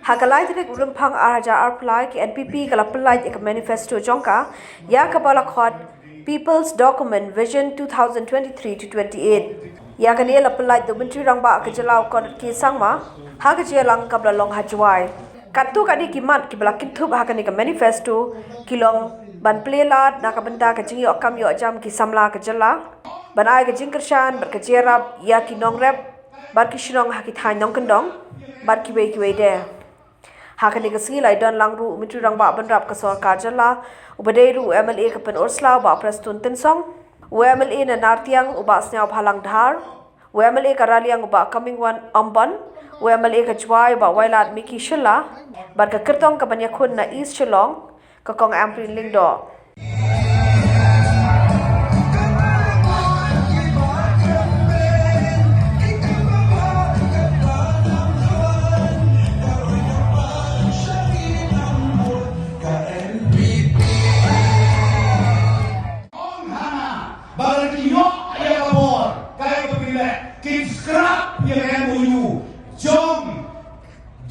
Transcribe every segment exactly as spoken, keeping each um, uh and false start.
Ha ka lai tarik u Rymphang ar hajar arphew lai, ka N P P ka la pyllait ïa ka manifesto jong ka, ïa kaba la khot People's Document Vision two thousand twenty-three to twenty-eight. Ïa kane la pyllait da u Myntri Rangbah ka jylla u Conrad K Sangma, ha ka jingïalang kaba la long ha Jowai. Katto katne ki mat kiba la kynthup ha kane ka manifesto ki long ban plie lad na ka bynta ka jingïoh kam ïoh jam ki samla ka jylla, ban ai ka jingkyrshan bad ka jingïarap ïa ki nongrep bad ki shnong ha ki thaiñ nongkyndong bad kiwei kiwei de. Ha kane ka sngi la ïadon lang ruh u Myntri Rangbah bynrap ka sorkar jylla, uba dei ruh u M L A ka Pynursla u Bah Prestone Tynsong, u M L A na Nartiang u Bah Sniawbhalang Dhar, u M L A ka Raliang u Bah Comingone Ymbon, u M L A ka Jowai u Bah Wailadmiki Shylla, bad ka kyrtong ka ban ïakhun na East Shillong, ka Kong Ampareen Lyngdoh. Ong hana ba la ki ïoh ïa ka bor kaei kaba ki leh, kin scrap ïa ka M O U jong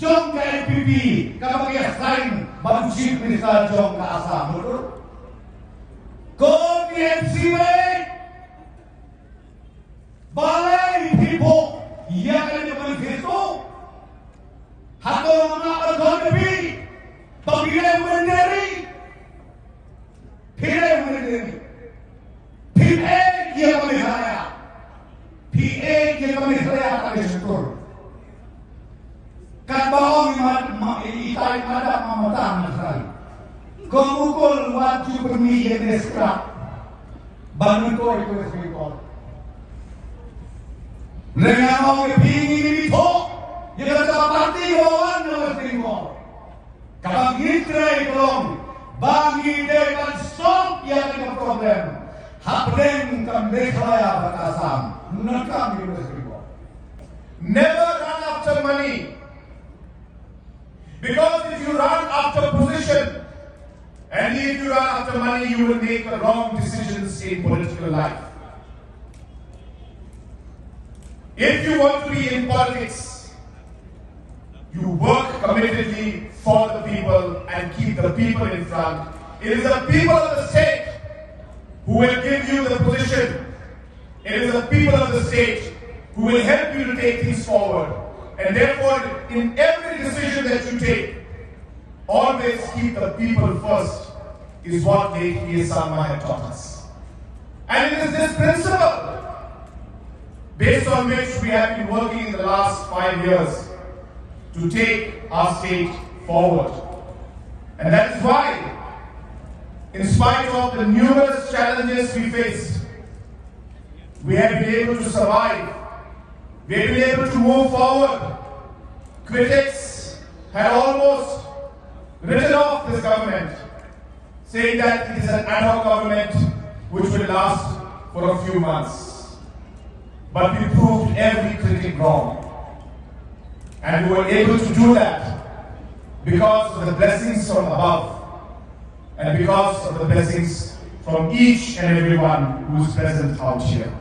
jong ka N P P kaba ki ïa sign bad u Chief Minister jong ka Assam. Mut? Ko ki M C ba balei phi buh ïa kane ka manifesto? Hato nga map ban khot ïa phi ba phi leh u mynder ri? Phi leh u mynder ri. Phi leh ïa ka Meghalaya. Phi leh ïa ka Meghalaya tang ka shyntur. Katba ong i Mad, ma, i, i tai Madan Mamdani. Ko Mukul, wat ju pynmih ïa kane scrap. Ban myntoi ka West Bengal. Lada nga ong ïa phi ngi ngi thoh ïa kata ka party ba wan na West Bengal. Kaba ngi trei ka long ba ngi dei ban solve ïa kane ka problem hapdeng ka Meghalaya bad Assam. Nangta ngi West Bengal. Never run after money. Because if you run after position and if you run after money, you will make the wrong decisions in political life. If you want to be in politics, you work committedly for the people and keep the people in front. It is the people of the state who will give you the position. It is the people of the state who will help you to take things forward. And therefore, in every decision that you take, always keep the people first, is what Late P A Sangma had taught us. And it is this principle based on which we have been working in the last five years to take our state forward. And that is why, in spite of the numerous challenges we faced, we have been able to survive. We have been able to move forward. Critics had almost written off this government, saying that it is an ad hoc government which will last for a few months. But we proved every critic wrong. And we were able to do that because of the blessings from above and because of the blessings from each and everyone who is present out here.